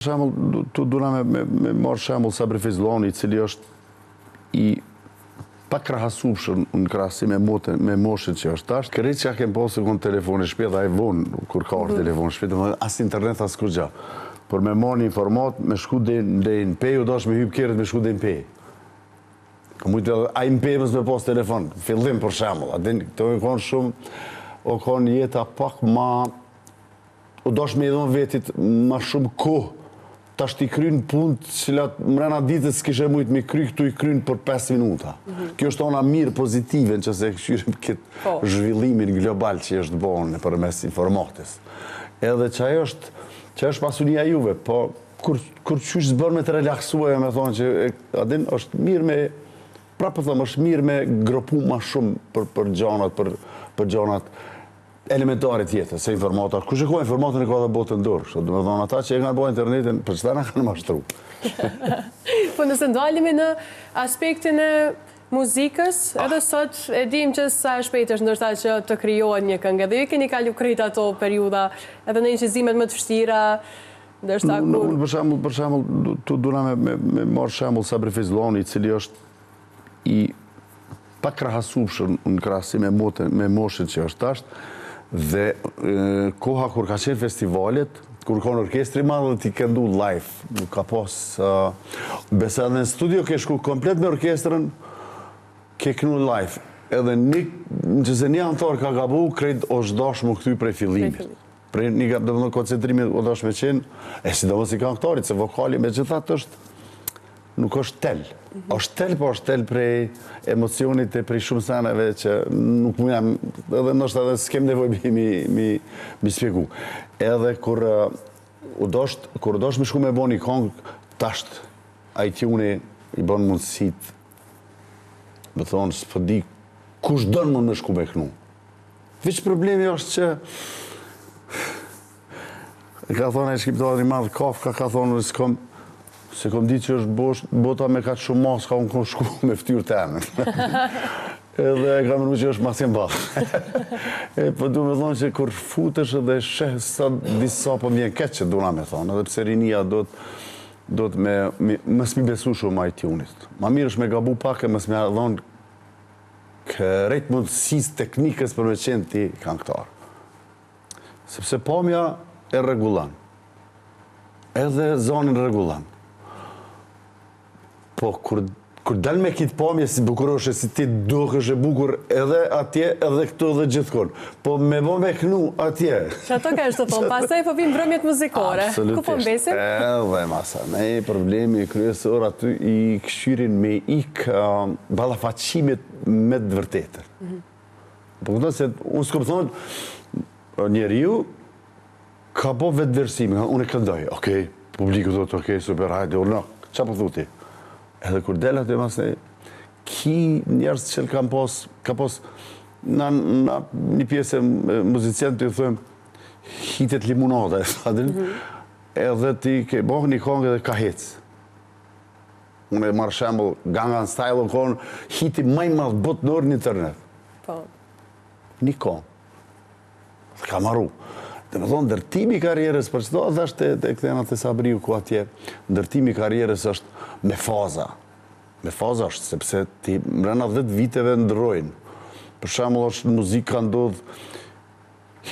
Shembull, tu duna me marrë shembull Sabri Fejzullahun, i cili është i pakrahasueshëm në krahasim me motën, me moshën që është tash. Krejt çka kem pasur kon telefoni në shtëpi dhe ai vonë kur ka ardhur telefoni në shtëpi, domethënë as internet as kurrgjë. Por me marrë një informat, me shku deri deri në Pejë, u dash me hyp kerrit me shku deri në Pejë. Ka mujtë edhe ai në Pejë mos me pas telefon, fillim për shembull, a din, këto u kon shumë, u kon jeta pak ma U dash me i dhon vetit ma shumë kohë, tash ti kryn punë të cilat mrena ditës s'kishe mujt me kry, këtu i kryn për 5 minuta. Kjo është ona mirë pozitive në qëse e kqyrim këtë zhvillimin global që është bo nëpërmes informatës. Edhe që ajo është, që është pasunia juve, po kur, kur qysh s'bën me të relaksu e me thonë që, a din, është mirë me, prapë po them, është mirë me gropu ma shumë për gjanat, për gjanat elementare të jetës, se informata, kush e ka informatën e ka dhe botën dorë, kështu, do me thonë, ata që e kanë bo internetin, për qëta na kanë mashtru. Po nëse ndalemi në aspektin e muzikës, edhe sot e dim që sa e shpejt është ndoshta që të krijohet një këngë, edhe ju keni kalu krejt ato periudha, edhe në incizimet më të vështira, ndoshta kur... Unë për shembull, për shembull, tu duna me marrë shembull Sabri Fejzullahun, i cili është i pakrahasueshëm në krahasim me motën, me moshën që është tash, dhe koha kur ka qenë festivalet, kur ka orkestri madh dhe ti këndu live, nuk ka pas, besa edhe në studio ke shku komplet me orkestrën, ke kënu live, edhe një, në që se një anëtar ka gabu, krejt është dash me kthy prej fillimit. Prej një gabë, dhe më koncentrimi o dash me qenë, e sidomos i këngëtarit, se vokali me gjithatë është, nuk është tel. Është tel, po është tel prej emocionit e prej shumë seneve që nuk mu jam, edhe ndoshta edhe s'kem nevojë mi spjegu. Edhe kur u dosht, kur u dosht me shku me bo një kongë, tasht iTunes i bon mundësit, me thonë, s'po di kush don mund me shku me knu. Veç problemi është që e ka thonë ai shkrimtari i madh Kafka ka thonë unë s'kom se kom ditë që është bosh, bota me kaq shumë maska unë kom shku me ftyrë temen. Edhe e kam menu që është maskim ballë. E po du me thonë që kur futesh edhe sheh sa disa po vjen keq që duna me thonë, edhe pse rinia do të do të me mos mi besu shumë iTunes-it. Ma mirë është me gabu pak e mos me dhonë krejt mundësisë teknikës për me qenë ti kangëtar. Sepse pamja e rregullon. Edhe zonin rregullon. Po kur dal me kitë pamje si bukuroshe, si ti dukesh e bukur edhe atje, edhe këtu edhe gjithkun. Po me bo me knu atje. Që ato ka është të thonë, pastaj po vim mbrëmjet muzikore. Ku po mbesim? Edhe masanej, problemi kryesor aty i këshyrin me ik ballafaqimit me të vërtetën. Po kupton se unë s'kom thonë, njeriu ka bo vetëvlerësimin, unë e këndoj, okej, publiku thotë, okej, super, hajde, urno, qa po thu ti? Edhe kur del aty masnej, ki njerëz që kanë pas, ka pas, na, na një pjesë e muzicientë i thojmë, hitet limonade, a din? Edhe ti ke bo një kongë edhe ka hec. Unë e marr shembull, Gangnam Style u konë hiti më i madh botëror në internet. Po. Një kongë. Dhe ka maru. Dhe me thonë, ndërtimi i karrierës, për qëto dhe është te kthena te Sabriu ku atje, ndërtimi i karrierës është me faza. Me faza është, sepse ti mrena 10 viteve ndërrojnë. Për shembull është në muzikë ka ndodhë,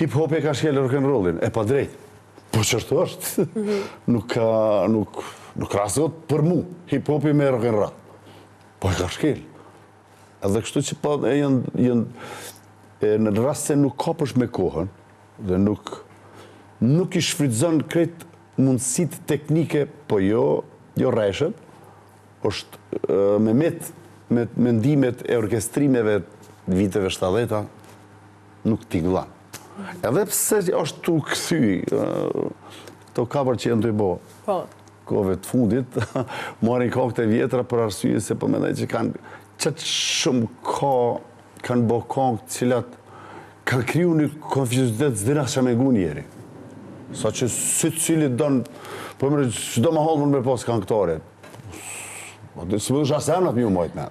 hip-hop e ka shkel rock'n'rollin, e pa drejt. Po që është është. Nuk ka, nuk, nuk krahasohet për mu, hip-hopi me rock'n'roll. Po e ka shkel. Edhe kështu që po e janë e në rast se nuk kapësh me kohën dhe nuk i shfrytëzon krejt mundësitë teknike, po jo, jo rreshët, është me met me mendimet e orkestrimeve të viteve 70-ta nuk tingëllon. Edhe pse është tu kthy këto cover që janë të i bo. Po. Kohëve të fundit, marrin kongët e vjetra për arsye se po mendoj që kanë qatë shumë ka, kanë bo kongë të cilat kanë kriju një konfuzitet s'dina që me ngu njeri. Sa që secili don, po mërë, çdo mahallë mund me pas kangëtare. Po, s'më dush as emrat mi u majt me.